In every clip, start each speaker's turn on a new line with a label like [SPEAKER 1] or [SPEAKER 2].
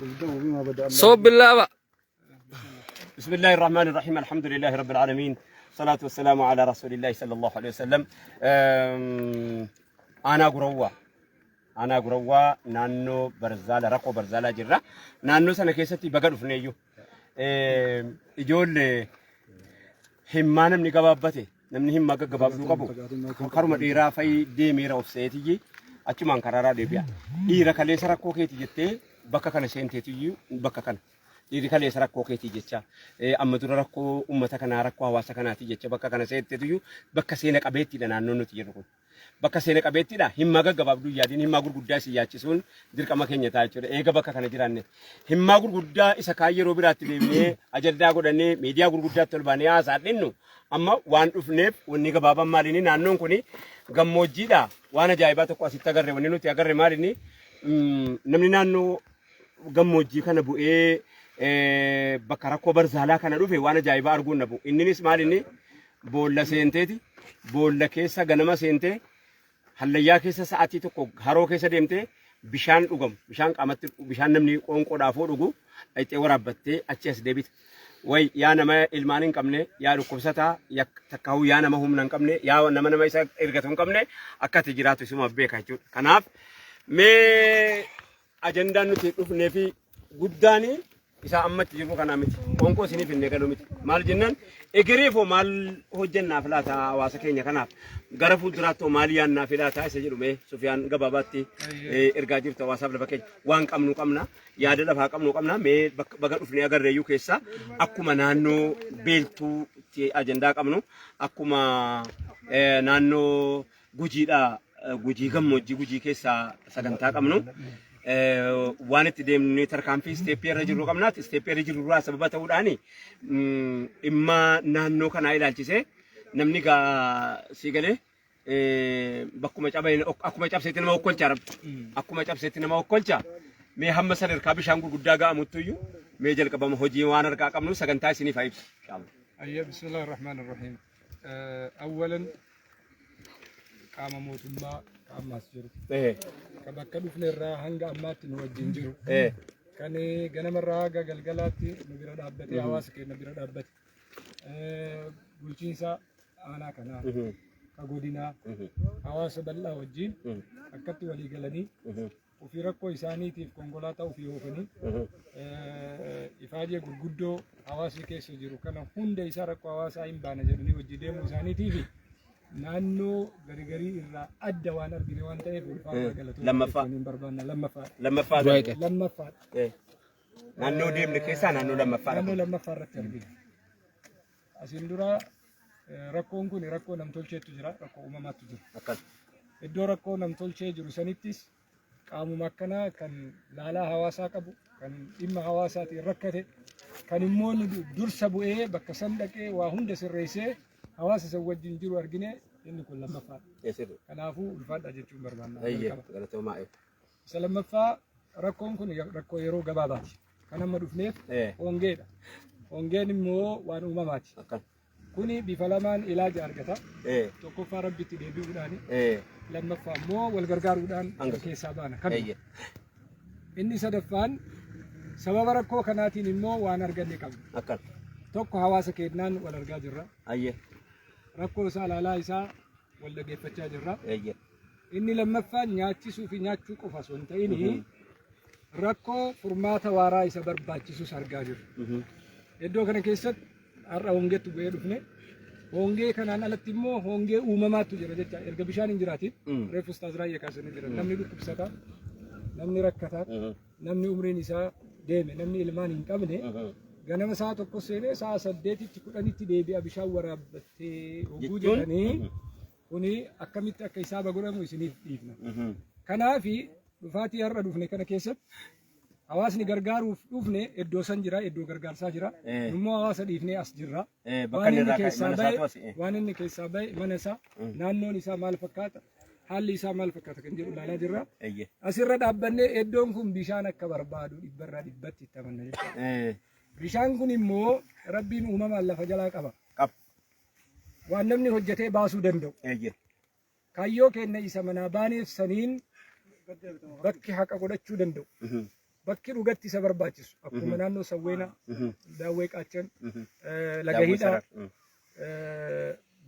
[SPEAKER 1] ابدأوا بما بدأ الله.
[SPEAKER 2] Soo bilaaba.
[SPEAKER 3] بسم الله الرحمن الرحيم، الحمد لله رب العالمين، صلاة والسلام على رسول الله صلى الله عليه وسلم. Aanaa Gurawwaa, aanaa Gurawwaa, naannoo Barzaala, rakkoo Barzaalaa jirra. Naannoo sana keessatti baga dhufneeyyuu ijoollee himmaa namni gabaabbate, namni himmaa gaggabaabduu qabu karuma dheeraa fa'i deemeera of seetiyyi achumaan karaaraa deebi'a. Dhiira kaleessa rakkoo keeti jettee bakka kana seenteetiyyuu, bakka kana dhiirri kaleessa rakkoo keetii jecha, amma dura rakkoo uummata kanaa, rakkoo hawaasa kanaati jecha bakka kana seenteetiyyuu, bakka seena qabeettiidha naannoon nuti jirru kun. Bakka seena qabeettiidha. Himmaa gaggabaabduu yaadiin himmaa gurguddaa isin yaachisuun dirqama keenya ta'a jechuudha. Eega bakka kana jiraanne himmaa gurguddaa isa kaan yeroo biraatti deebinee ajandaa godhannee miidiyaa gurguddaatti ol baanee haasaa dhinnu. Amma waan dhufneef wanni gabaabaan maalinni, naannoon kuni gammoojjiidha. Waan ajaa'ibaa tokko asitti agarre. Wanni nuti agarre maalinni, namni naannoo gammoojjii kana bu'ee bakka rakkoo Barzaalaa kana dhufe waan ajaa'ibaa arguun nabu. Inninis maalinni, boolla seenteeti, boolla keessa ganama seentee, hallayyaa keessa sa'aatii 1 haroo keessa deemtee, bishaan dhugamu, bishaan qaamatti, bishaan namni qoonqoodhaafuu dhugu dhaqxee waraabbattee achi as deebita. Way yaa nama ilmaan hin qabne, yaa dhukkubsataa, yaa takkaa'uu, yaa nama humna hin qabne, yaa nama nama isa ergatu hin qabne, akka ati jiraatu isumaaf beeka jechuudha. Kanaaf mee ajandaan nuti dhufnee fi guddaan isaa ammatti jirru kanaa miti. Qoonqoo isiniif hin galu miti. Maal jennaan, egereefoo maal hojjennaaf laata hawaasa keenya kanaaf, gara fuulduraatti hoo maal yaannaaf laata isa jedhu, mee Sufiyaan gabaabaatti ergaa jirtu hawaasaaf. Lafa keenya waan qabnu qabna, yaada lafaa qabnu qabna. Mee baga dhufnee agarreeyyuu keessaa akkuma naannoo beeltuutti ajandaa qabnu, akkuma naannoo Gujiidha, Gujii gammoojjii Gujii keessaa sagantaa qabnu, waan itti deemnu, tarkaanfii step irra jirru qabnaati. Step irra jirru irraa sababa ta'uudhaani dhimma naannoo kanaa ilaalchisee namni gaa sii galee bakkuma cabeen akkuma cabseetti nama okkolcha, rabbi akkuma cabseetti nama okkolcha. Mee hamma sadarkaa bishaan gurguddaa ga'amuttu iyyuu mee jalqabama hojii waan harkaa qabnu sagantaa isiniif haa ibsu inshallah.
[SPEAKER 4] أيوة، بسم الله الرحمن الرحيم. أولا qaama mootummaa ka ammaas jiru, ka bakka dhufne irraa hanga ammaatti nu wajjin jiru, kan ganamarraa haga galgalaatti nu bira dhaabbatee, hawaasa keenya bira dhaabbate, bulchiinsa aanaa kanaa, ka godinaa, hawaasa bal'aa wajjin akkatti walii galanii, ofii rakkoo isaaniitiif konkolaataa ofii oofanii, ifaajee gurguddoo hawaasni keessa jiru kana hunda isaa rakkoo hawaasaa hin baana jedhanii hojii deemuu isaaniitiif, naannoo garigarii irraa adda waan argine waan ta'eef ulfaataa galatoomuu
[SPEAKER 3] Lammaffaa.
[SPEAKER 4] jechuun hin barbaanna. Lammaffaa.
[SPEAKER 3] Lammaffaa.
[SPEAKER 4] Lammaffaa.
[SPEAKER 3] Naannoo deemne keessaa naannoo lammaffaa.
[SPEAKER 4] Naannoo lammaffaa irratti argina. Asiin dura rakkoon kun rakkoo namtolcheetu jira, rakkoo uumamaatu jira.
[SPEAKER 3] Akkas.
[SPEAKER 4] Iddoo rakkoo namtolchee jiru sanittis qaamuma akkanaa kan laalaa hawaasaa qabu, kan dhimma hawaasaatiin rakkate, kan immoo nu dursa bu'ee bakka san dhaqee waa hunda sirreessee hawaasa san wajjin jiru argine. Inni kun lammaffaadha.
[SPEAKER 3] Eessatu.
[SPEAKER 4] Kanaafuu ulfaadha jechuun barbaanna.
[SPEAKER 3] Ayyee
[SPEAKER 4] Jalqaba.
[SPEAKER 3] galatoomaa.
[SPEAKER 4] Isa lammaffaa, rakkoon kun rakkoo yeroo gabaabaati. Kan amma dhufneef hongeedha. Hongeen immoo waan uumamaati.
[SPEAKER 3] Akkas.
[SPEAKER 4] Kuni bifa lamaan ilaaja argata. Tokkoffaa rabbitti deebi'uudhaani. Lammaffaa immoo wal gargaaruudhaan
[SPEAKER 3] Hanga.
[SPEAKER 4] keessaa baana. Kanuma. Inni sadaffaan, sababa rakkoo kanaatiin immoo waan arganne qabna.
[SPEAKER 3] Akkas.
[SPEAKER 4] Tokko, hawaasa keenyaan wal argaa jirra. Rakkoo isaa ilaalaa isaa wal dhageeffachaa jirra. Inni lammaffaan, nyaachisuu fi nyaachuu qofa osoo hin ta'in, rakkoo furmaata waaraa isa barbaachisus argaa jirra. Iddoo kana keessatti har'a hongeetti bu'ee dhufne. Hongee kanaan alatti immoo hongee uumamaatu jira jecha. Erga bishaan hin jiraatin, reefu Ustaaz Raayyaa kaasanii jiran, namni dhukkubsataa, namni rakkataa, namni umriin isaa deeme, namni ilmaan hin qabne, ganama sa'a 1 seenee sa'a 8tti 10tti deebi'a bishaan waraabbattee hogguu
[SPEAKER 3] Jechuun?
[SPEAKER 4] jedhanii, kuni akkamitti akka hisaaba godhamu isiniif dhiifna. Kanaafi dhufaatii har'a dhufne kana keessatti hawaasni gargaaruuf dhufne iddoo san jira, iddoo gargaarsaa jira. Immoo hawaasa dhiifnee as jirra.
[SPEAKER 3] Bakka
[SPEAKER 4] Waan
[SPEAKER 3] inni
[SPEAKER 4] inni
[SPEAKER 3] irraa ka'e
[SPEAKER 4] keessaa
[SPEAKER 3] mana
[SPEAKER 4] bahe,
[SPEAKER 3] isaatu asi.
[SPEAKER 4] waan inni keessaa bahe, mana isaa, naannoon isaa maal fakkaata, haalli isaa maal fakkaata kan jedhu ilaalaa jirra. Asirra dhaabbannee iddoon kun bishaan akka barbaadu dhibbarraa dhibbatti itti amanna jechuudha. Bishaan kun immoo rabbiin uumamaan lafa jalaa qaba.
[SPEAKER 3] Qaba.
[SPEAKER 4] Waan namni hojjetee baasuu danda'u. Kaayyoo keenya isa manaa baaneef saniin bakki haqa godhachuu danda'u. Bakki dhugatti isa barbaachisu akkuma naannoo Sawweenaa, Daawwee Qaachan, Laga Hidhaa,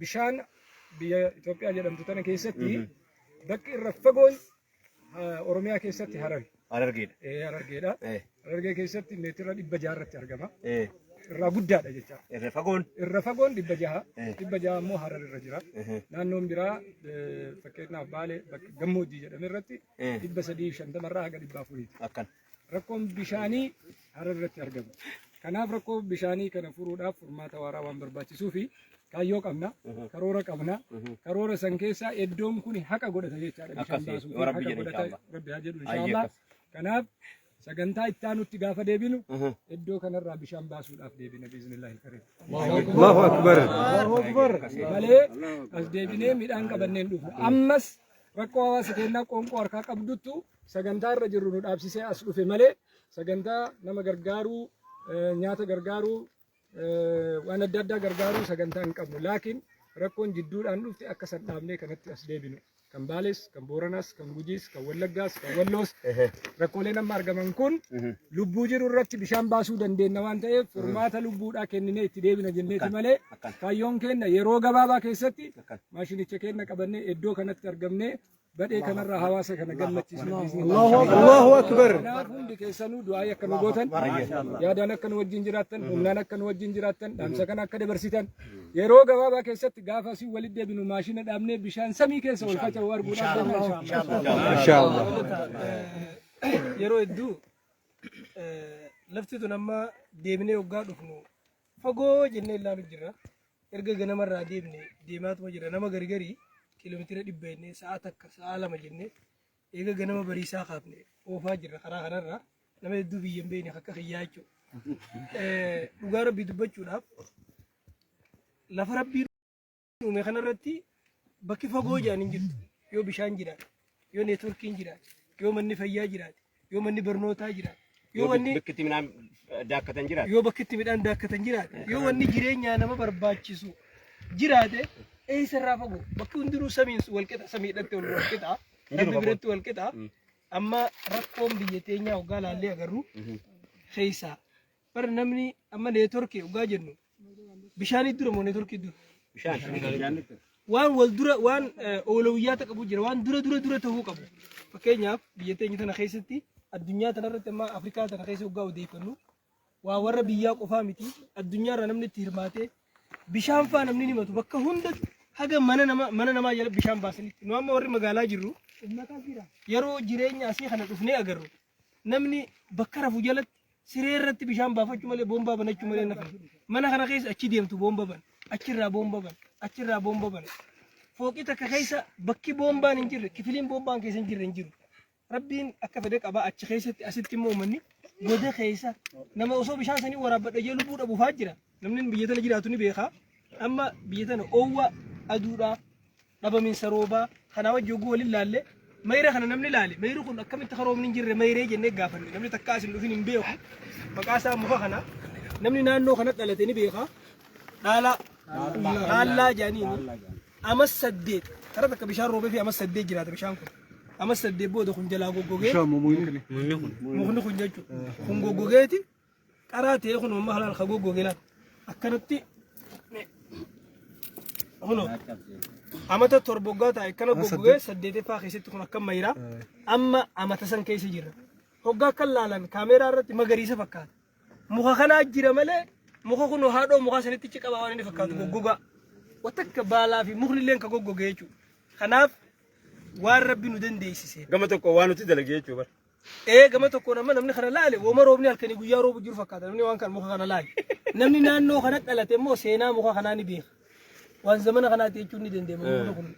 [SPEAKER 4] bishaan biyya Itoophiyaa jedhamtu tana keessatti bakki irra fagoon Oromiyaa keessatti Harari.
[SPEAKER 3] Harargeedha.
[SPEAKER 4] Harargeedha. Harargee keessatti meetira 600 irratti argama. Irraa guddaadha jecha.
[SPEAKER 3] Irra fagoon.
[SPEAKER 4] Irra fagoon 600. 600 immoo Harar irra jira. Naannoon biraa fakkeenyaaf Baalee bakka gammoojjii jedhame irratti 350 irraa haga 400ti.
[SPEAKER 3] Akkan.
[SPEAKER 4] Rakkoon bishaanii Harar irratti argama. Kanaaf rakkoo bishaanii kana furuudhaaf furmaata waaraa waan barbaachisuu fi kaayyoo qabna, karoora qabna. Karoora san keessaa iddoon kun haqa godhata jechaadha. Bishaan
[SPEAKER 3] Akkasi,
[SPEAKER 4] baasuu
[SPEAKER 3] yoo Rabbi
[SPEAKER 4] haqa
[SPEAKER 3] jedhe
[SPEAKER 4] godhata,
[SPEAKER 3] inshallah.
[SPEAKER 4] Rabbi haa jedhu
[SPEAKER 3] Ayyee,
[SPEAKER 4] inshallah.
[SPEAKER 3] akkas.
[SPEAKER 4] Kanaaf sagantaa itti aanutti gaafa deebinu iddoo kanarraa bishaan baasuudhaaf deebina biiznillaahi kariim.
[SPEAKER 1] Allahu Akbar.
[SPEAKER 4] Malee as deebinee midhaan qabannee hin dhufnu. Ammas rakkoo hawaasa keenyaa qoonqoo harkaa qabduttu sagantaa irra jirru nu dhaabsisee as dhufe malee sagantaa nama gargaaruu, nyaata gargaaruu, waan adda addaa gargaaruu sagantaa hin qabnu. Laakiin rakkoon jidduudhaan dhufte akka san dhaabnee kanatti as deebinu. Kan Baalees, kan Booranaas, kan Gujiis, kan Wallaggaas, kan Walloos rakkooleen amma argaman kun lubbuu jiru irratti bishaan baasuu dandeenya waan ta'eef furmaata lubbuudhaa kenninee itti deebina jenneeti malee kaayyoon keenya yeroo gabaabaa keessatti maashinicha keenya qabannee iddoo kanatti argamnee badhee kanarraa hawaasa kana gammachiisna.
[SPEAKER 1] Allahu Akbar.
[SPEAKER 4] Kanaaf hundi keessanuu du'aayii akka nu gootan, yaadaan akka nu wajjin jiraattan, humnaan akka nu wajjin jiraattan, dhaamsa kana akka dabarsitan, yeroo gabaabaa keessatti gaafa asii walitti deebinu maashina dhaabnee bishaan samii keessa ol faca'u arguudhaaf deemna inshallah.
[SPEAKER 1] Inshallah.
[SPEAKER 2] Yeroo hedduu lafti tun amma deemnee hoggaa dhufnu fagoo jennee ilaalu jirra. Erga ganamarraa deemne deemaatuma jira. Nama gargarii kiiloomeetira 100 jennee sa'a 1 sa'a 2 jennee eega ganama bariisaa kaafne oofaa jirra karaa kanarraa. Nama hedduu biyya hin beekne akka kiyyaa jechuudha. Dhugaa Rabbii dubbachuudhaaf lafa Rabbii uume kanarratti bakki fagoo jedhan hin jirtu. Yoo bishaan jiraate, yoo neetworkiin jiraate, yoo manni fayyaa jiraate, yoo manni barnootaa jiraate, yoo wanni
[SPEAKER 3] Bakki itti midhaan daakkatan jiraate.
[SPEAKER 2] Yoo bakki itti midhaan daakkatan jiraate, yoo wanni jireenyaa nama barbaachisu jiraate, eessarraa fagoo? Bakki hundinuu samiin wal qixa, samiidhatti wal qixa,
[SPEAKER 3] Hin jiru
[SPEAKER 2] Rabbi
[SPEAKER 3] fagoon.
[SPEAKER 2] biratti wal qixa. Amma rakkoon biyya teenyaa hoggaa laallee agarru keessaa bara namni amma neetworkii hoggaa jennu bishaanii dura moo neetworkii dura?
[SPEAKER 3] Bishaan.
[SPEAKER 2] Waan wal dura waan oolawiyyaata qabu jira, waan dura dura dura ta'uu qabu. Fakkeenyaaf biyya teenya tana keessatti, addunyaa tana irratti, amma Afrikaa tana keessa hoggaa odeeffannu waa warra biyyaa qofaa miti, addunyaa irra namni itti hirmaatee bishaan faa namni ni himatu bakka hundatti haga mana nama mana namaa jala bishaan baasanitti. Nu amma warri magaalaa jirru yeroo jireenya asii kana dhufnee agarru namni bakka rafu jalatti siree irratti bishaan baafachuu malee, boombaa banachuu malee nafa. Mana kana keessa achi deemtu boomba ban, achirraa boomba ban, achirraa boomba ban. Fooqii takka keessa bakki boombaan hin jirre, kifiliin boombaan keessa hin jirre hin jiru. Rabbiin akka fedhe qaba achi keessatti. Asitti immoo uummanni goda keessa nama osoo bishaan sanii waraabbadha jee lubbuu dhabuufaa jira. Namni biyya tana jiraatu ni beeka. Amma biyya tana oowwa aduudhaa dhabaminsa roobaa kanaa wajji oguu waliin laalle mayra kana namni laale mayri kun akkamitti karoomni hin jirre mayree jennee gaafanne. Namni takka as hin dhufin hin beeku maqaa isaa. Muka kana namni naannoo kana dhalate ni beeka. Dhaalaa dhaallaa jedhaniini amas 8 karaa takka bishaan roobee fi amas 8 jiraata. Bishaan kun amas 8 booda kun jalaa goggogee mukni kun jechuudha kun goggogeeti qaraa ta'ee kun amma halaal ka goggoge laal akkanatti kuno amata 7 hoggaa taa'e akkana goggogee saddeeteffaa keessatti kun akka mayraa amma amata san keessa jirra. Hoggaa akka laalan kaameeraa irratti magariisa fakkaata. Muka kanaa jira malee muka kun haadhoo mukaa sanitti ci qabaa waan inni fakkaatu goggogaa watakka baalaa fi mukni illee ka goggoge jechuudha. Kanaaf waan Rabbi nu dandeessise
[SPEAKER 3] Gama tokko waan nuti dalage jechuu bara.
[SPEAKER 2] Ee, gama tokkoon amma namni kana laale wooma roobni halkanii guyyaa roobu jiru fakkaata namni waan kana muka kana laale. Namni naannoo kana dhalate immoo seenaa muka kanaa ni beeka. Waan zamana kanaati jechuun ni danda'ama mukni kun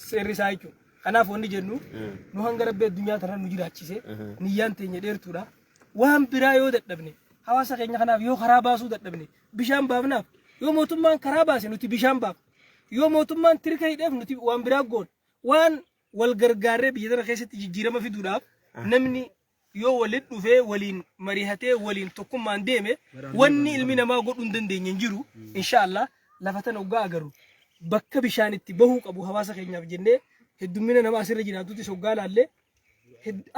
[SPEAKER 2] seerri isaa jechuudha. Kanaaf wanni jennu nu hanga Rabbi addunyaa tanarra nu jiraachise niyyaan teenya dheertuudha. Waan biraa yoo dadhabne, hawaasa keenya kanaaf yoo karaa baasuu dadhabne bishaan baafnaaf. Yoo mootummaan karaa baase nuti bishaan baafna. Yoo mootummaan tirka hidheef nuti waan biraa goona. Waan wal gargaarree biyya tana keessatti jijjiirama fiduudhaaf namni yoo walitti dhufee waliin marihatee waliin tokkummaan deeme wanni ilmi namaa godhuu hin dandeenye hin jiru. Inshaallah lafa tana hoggaa agarru bakka bishaan itti bahuu qabu hawaasa keenyaaf jennee heddummina nama asirra jiraatutti hoggaa laallee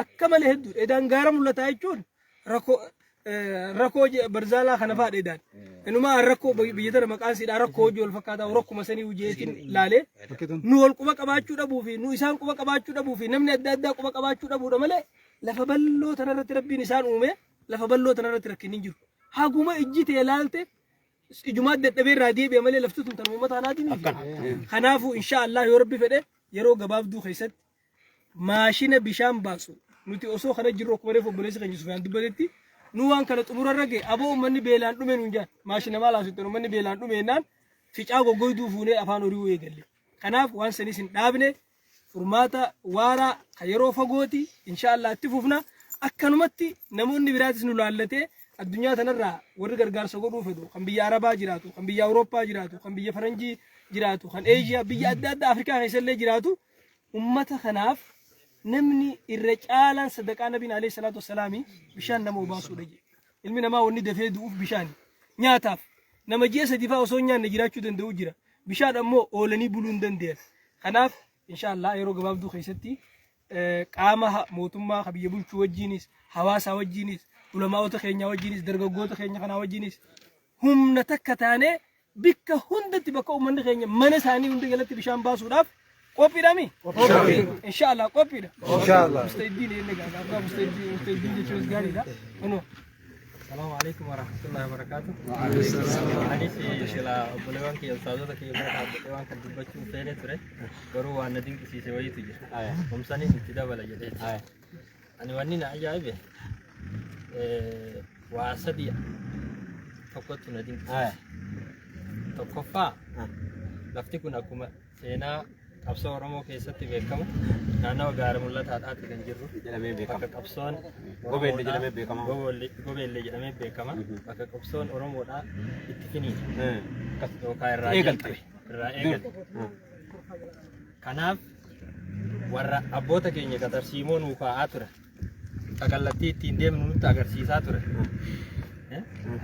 [SPEAKER 2] Akka malee hedduudha. Edaan gaara mul'ataa jechuun rakkoo rakkoo barzaalaa kana fa'aadha edaan. Inumaa rakkoo biyya tana maqaan siidhaa rakkoo hojii wal fakkaataa rakkuma sanii hujeetiin laalee nu wal quba qabaachuu dhabuu fi nu isaan quba qabaachuu dhabuu fi namni adda addaa quba qabaachuu dhabuudha malee lafa bal'oo tanarratti rabbiin isaan uume lafa bal'oo tanarratti rakkinni hin jiru. Haguma ijji tee laalte ijumaa dadhabee irraa deebi'a malee lafti tun tan uummata kanaatii miti. Kanaafuu insha Allah yoo rabbi fedhe yeroo gabaabduu keessatti maashina bishaan baasu nuti osoo kana jirru akkuma reefu obboleessi keenya Sufiyaan dubbatetti nu waan kana xumurarra ga'e aboo uummanni beelaan dhume nuun jaan maashina maal haasoftan uummanni beelaan dhume jennaan ficaa goggoyduu fuunee afaan horii eegalle. Kanaaf waan sanis hin dhaabne furmaata waaraa kan yeroo fagooti insha Allah itti fufna akkanumatti namoonni biraatis nu laallatee addunyaa tanarraa warri gargaarsa godhuu fedhu kan biyya Arabaa jiraatu kan biyya Awurooppaa jiraatu kan biyya Faranjii jiraatu kan Eeshiyaa biyya adda addaa Afrikaa keessallee jiraatu ummata kanaaf namni irra caalaan sadaqaa nabiin alayhi salaatu wassalaami bishaan nama obaasuudha jedhe. Ilmi namaa wanni dafee du'uuf bishaani. Nyaataaf nama ji'a sadii fa'aa osoo hin nyaanne jiraachuu danda'u jira. Bishaan ammoo oolanii buluu hin danda'an. Kanaaf inshaallah yeroo gabaabduu keessatti qaama mootummaa ka biyya bulchuu wajjiinis hawaasaa wajjiinis ulamaa'ota keenyaa wajjiinis dargaggoota keenya kanaa wajjiinis humna takka taanee bikka hundatti bakka uummanni keenya mana isaanii hunda jalatti bishaan baasuudhaaf qophiidhaami? Inshaallah qophiidha.
[SPEAKER 1] Inshaallah.
[SPEAKER 2] Mustahiddiin inni gaafa abbaa mustahiddiin mustahiddiin jechuunis gaariidha. Kunoo.
[SPEAKER 5] Salaamu alaikum warahmatullahi wabarakatuh. Anis sila obboleewwan kiyya ustaazota kiyya bira dhaabbatee waan kan dubbachuu feene ture garuu waan na dinqisiise wayiitu jira. Humsanis itti dabala jedheeti. Ani wanni na ajaa'ibe waa sadii tokkotu na dinqisiise. Tokkoffaa lafti kun akkuma seenaa qabsoo Oromoo keessatti beekamu naannawa gaara mul'ataadhaati kan jirru.
[SPEAKER 3] Jedhamee beekama.
[SPEAKER 5] Bakka qabsoon
[SPEAKER 3] Gobeellee jedhamee beekama.
[SPEAKER 5] Gobeellee jedhamee beekama. Bakka qabsoon Oromoodhaa itti finiine.
[SPEAKER 3] Akkas.
[SPEAKER 5] Yookaan irraa
[SPEAKER 3] Eegalte.
[SPEAKER 5] jalqabe. Irraa eegalte. Kanaaf warra abboota keenya ka tarsiimoo nuu kaa'aa ture, ka kallattii ittiin deemnu nutti agarsiisaa ture,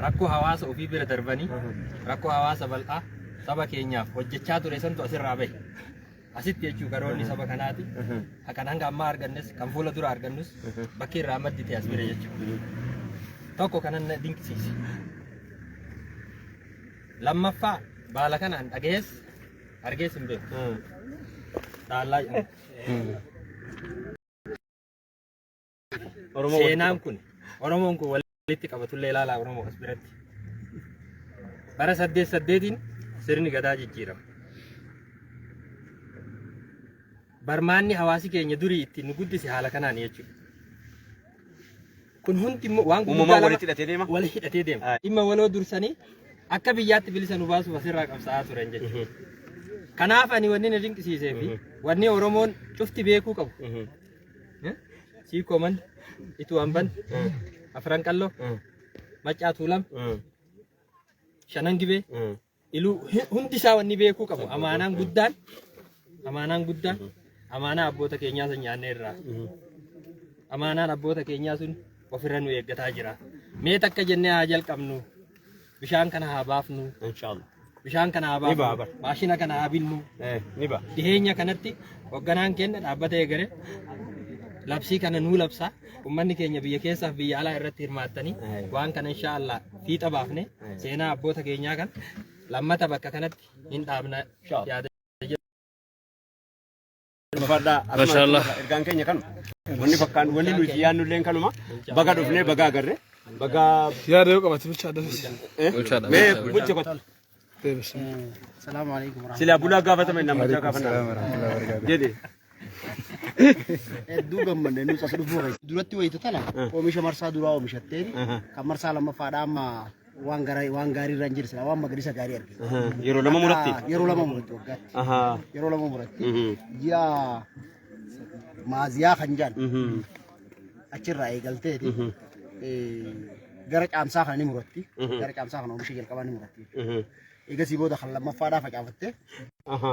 [SPEAKER 5] rakkoo hawaasa ofii bira darbanii rakkoo hawaasa bal'aa saba keenyaaf hojjechaa ture santu asirraa bahe. Asitti jechuu karoorri saba kanaati. Kan hanga ammaa argannes kan fuula dura argannus bakki irraa maddite as bira jechuudha. Tokko kanan na dinqisiise. Lammaffaa baala kanaan dhagayees argees hin beeku. Dhaallaa jedhama.
[SPEAKER 3] Oromoo walitti
[SPEAKER 5] Seenaan kun Oromoon kun walitti qabatullee ilaalaa Oromoo as biratti. Bara saddeet saddeetiin sirni gadaa jijjiirama. Barmaanni hawaasi keenya durii ittiin nu guddise haala kanaan jechuudha. Kun hundi immoo waan gurguddaa
[SPEAKER 3] Uumamaan
[SPEAKER 5] lama
[SPEAKER 3] walitti hidhatee deema.
[SPEAKER 5] wal hidhatee deema. Dhimma waloo dursanii akka biyyaatti bilisa nu baasuuf asirraa qabsaa'aa turan jechuudha. Kanaaf ani wanni na dinqisiisee fi wanni Oromoon cufti beekuu qabu. Siikoo man, Ituu Amban, Afran Qalloo, Maccaa Tuulam, Shanan Gibee, Iluu hundi isaa wanni beekuu qabu amaanaan guddaan amaanaan guddaan amaanaa abboota keenyaa san nyaannee irraa amaanaan abboota keenyaa sun ofirra nu eeggataa jira. Mee takka jennee haa jalqabnu bishaan kana haa baafnu
[SPEAKER 3] Inshallah.
[SPEAKER 5] bishaan kana haa
[SPEAKER 3] Ni ba'a
[SPEAKER 5] baafnu
[SPEAKER 3] bara.
[SPEAKER 5] maashina kana haa binnu
[SPEAKER 3] Ni ba'a.
[SPEAKER 5] dhiheenya kanatti hoogganaan keenya dhaabbata eegale labsii kana nuu labsaa ummanni keenya biyya keessaaf biyya alaa irratti hirmaattanii waan kana insha Allah fiixa baafne seenaa abboota keenyaa kan lammata bakka kanatti hin dhaabna yaada
[SPEAKER 3] Ulfaadhaa.
[SPEAKER 6] Mashallah.
[SPEAKER 3] Ergaan keenya kanuma. Wanni fakkaan wanni nuti yaadnu illee kanuma. Baga dhufnee baga agarre. Baga
[SPEAKER 2] Yaada yoo qabate bulchaa dafis.
[SPEAKER 6] Bulchaadha.
[SPEAKER 3] Mee bulcha kottu.
[SPEAKER 2] Deebis.
[SPEAKER 7] Salaamu alaikum warahmatullahi.
[SPEAKER 3] Silaa bulaa gaafatame namichaa gaafannaa. Jedhe.
[SPEAKER 7] Hedduu gammanne nus as dhufuu keessa. Duratti wayita tana oomisha marsaa duraa oomishatteen kan marsaa lammaffaadha amma waan garaa waan gaarii irra hin jirre silaa waan magariisa gaarii argina.
[SPEAKER 3] Yeroo lama muratti.
[SPEAKER 7] Yeroo lama muratti waggaatti. Yeroo lama muratti. Ji'a maaziyaa kan jedhan achirraa eegalteeti gara caamsaa kana ni muratti. Gara caamsaa kana oomisha jalqabaa ni muratti. Eegasii booda kan lammaffaadhaa facaafattee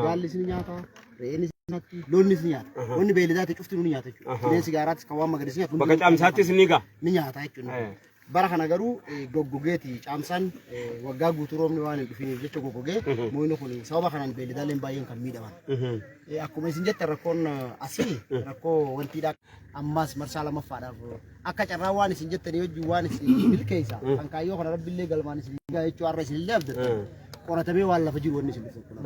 [SPEAKER 7] gaallis ni nyaata, re'eenis ni nyaatti, loonnis ni nyaata. Wanni beeyladaati cufti ni nyaata jechuudha. Bineensi gaaraatis kan waan magariisa nyaatu
[SPEAKER 3] Bakka caamsaattis ni ga'a.
[SPEAKER 7] ni nyaata jechuudha. Bara kana garuu goggogeeti caamsaan waggaa guutuu roobni waan hin dhufiniif jecha goggogee mooyni kun sababa kanaan beelladaaleen baay'een kan miidhaman. Akkuma isin jettan rakkoon asii rakkoo wantiidha ammaas marsaa lamaffaadhaaf akka carraa waan isin jettanii wajjin waan isin milkeessa kan kaayyoo kana rabbillee galmaan isin gaa jechuu har'a isinillee abdattan qoratamee waan lafa jiru wanni isin dhuftan kun.